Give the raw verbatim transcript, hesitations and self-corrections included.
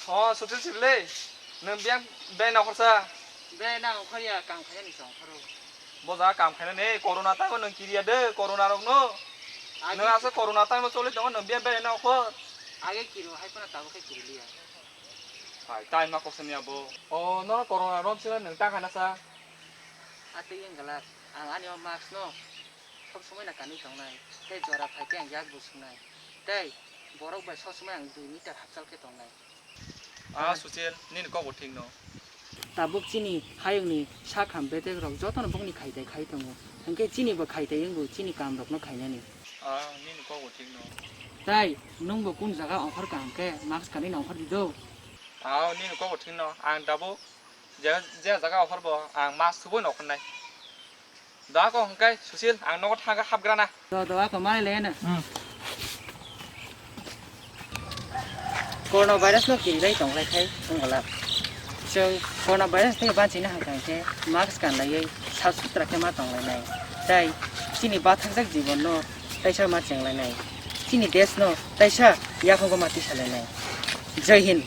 Oh, Sutil Sible, nwng biyang bai na khorsa? Bai na ongkhorya, kam khainani se ongkhoro. Bo jaga kam khainani, corona tamo nwng kiriya de, corona rokno. Agi- Nwng asa corona tamo choli tongo, nwng biyang bai na okhor? Age kiro, hai phano tabuk khe kiriliya. Hai, tai ma koksa niya bo. Oh, no corona rom sila nwng ta khaina sa? Atwi wng glak, ang ani o mask no sob somoi na kanwi tongnai, tei jora phai khe ang yak bo swngnai, tei borok bai sob somoi ang dui meter hapchal khe tongnai. Ah, Suchil, nini kok bo thik no. Tabuk chini hayungni sak ham betek rok jotono bokni khaitai khai tongo, hwnkhe chini bo khaitai wngbo chini kam rokno khainani. Ah, nini kok bo thik no. Tai nwng bo kun jaga ongkhor kaham khe mask kanwi no ongkhor di do. Ah, nini kok bo thik no, ang tabuk je, je jaga ongkhor bo ang mask thubui no ongkhornai. Da ko hwnkhe Susil, ang nogo thangkhe hapgrana. Do, do, ako mai le na. Hmm. Corona virus no kirilai tonglai khai wngolak. Chwng corona virus tei bachina hwnkha khe mask kanlaiwi saf sutra khe ma tonglainai. Tai chini bathakjak jibon no taisa ma chenglainai. Chini desh no taisa yakhogo ma tisalainai. Jai Hind.